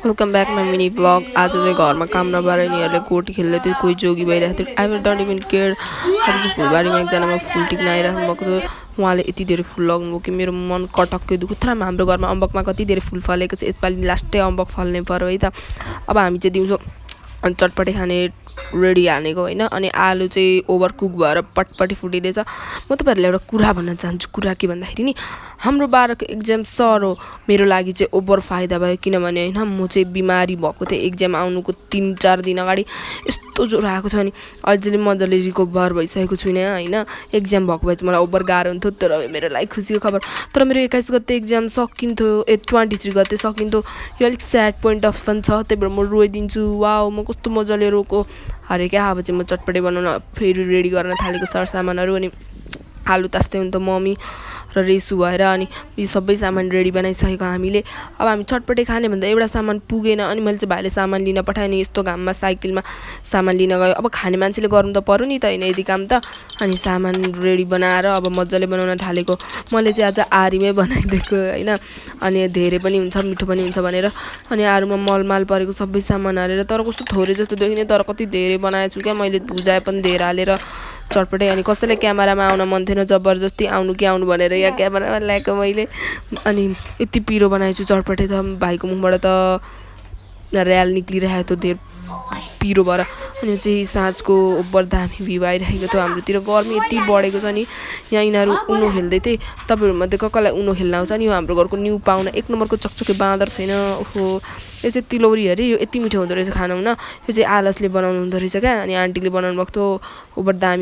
Welcome back my mini blog. आज चाहिँ घरमा काम नभएर यिनीहरूले गोटी खेल्दै थियो, कोही जोगी भइरहेको थियो। I don't even care. आज चाहिँ फुलबारीमा एकजनामा फुल टिप्न आइराख्नु भएको थियो। उहाँले यति धेरै फुल लगाउनुभयो कि मेरो मन कटक्कै दुख्यो। तर हाम्रो घरमा अम्बकमा कति धेरै फुल फलेको छ, यसपालि लास्टै अम्बक फल्ने पर्यो है त। अब हामी चाहिँ दिउँसो चटपटे खाने रेडी हानेको होइन। अनि आलु चाहिँ ओभर कुक भएर पटपटी फुटिँदैछ। म तपाईँहरूलाई एउटा कुरा भन्न चाहन्छु। कुरा के भन्दाखेरि नि, हाम्रो 12को एक्जाम सर हो। मेरो लागि चाहिँ ओभर फाइदा भयो, किनभने होइन म चाहिँ बिमारी भएको थिएँ। एक्जाम आउनुको 3-4 दिन अगाडि यस्तो ज्वरो आएको थियो। अनि अझै मजाले रिकभर भइसकेको छुइनँ होइन। एक्जाम भएको भए चाहिँ मलाई ओभर गाह्रो हुन्थ्यो, तर मेरो लागि खुसीको खबर। तर मेरो 21 गते एक्जाम सकिन्थ्यो, 23 गते सकिन्थ्यो। यो अलिक स्याड पोइन्ट अफ पनि छ, त्यही भएर म रोइदिन्छु। वाउ, म कस्तो मजाले रोको अरे क्या। अब चाहिँ म चटपटे बनाउन फेरि रेडी गर्न थालेको सरसामानहरू। अनि आलु तास्दै हुन्छ मम्मी र रेसु भएर। अनि यो सबै सामान रेडी बनाइसकेको हामीले। अब हामी चटपटे खाने भन्दा एउटा सामान पुगेन। अनि मैले चाहिँ भाइले सामान लिन पठाएँ। नि यस्तो घाममा साइकलमा सामान लिन गयो। अब खाने मान्छेले गर्नु त पर्यो नि त होइन यदि काम त। अनि सामान रेडी बनाएर अब मजाले बनाउन थालेको। मैले चाहिँ आज आरीमै बनाइदिएको होइन। अनि धेरै पनि हुन्छ, मिठो पनि हुन्छ भनेर। अनि आरूमा मलमाल परेको सबै सामान हालेर, तर कस्तो थोरै जस्तो देखिने, तर कति धेरै बनाएछु क्या मैले। भुजाए पनि धेरै हालेर चटपटे। अनि कसैले क्यामेरामा आउन मन थिएन, जबरजस्ती आउनु कि आउनु भनेर यहाँ क्यामेरामा ल्याएको मैले। अनि यति पिरो बनाएछु चटपटे त भाइको मुखबाट त र्याल निक्लिरहेको थियो धेरै पिरो भएर। अनि चाहिँ साँझको ओभर दामी भ्यू आइरहेको थियो। हाम्रोतिर गर्मी यति बढेको छ नि। यहाँ यिनीहरू उनो खेल्दै थिए। तपाईँहरूमध्ये कसलाई उनो खेल्न आउँछ नि? यो हाम्रो घरको न्यू पाहुना 1 नम्बरको चकचके बाँदर छैन। ओहो, यो चाहिँ तिलौरी अरे। यो यति मिठो हुँदो रहेछ खानु हुन। यो चाहिँ आलसले बनाउनु हुँदो रहेछ क्या। अनि आन्टीले बनाउनु भएको थियो, ओभर दामी।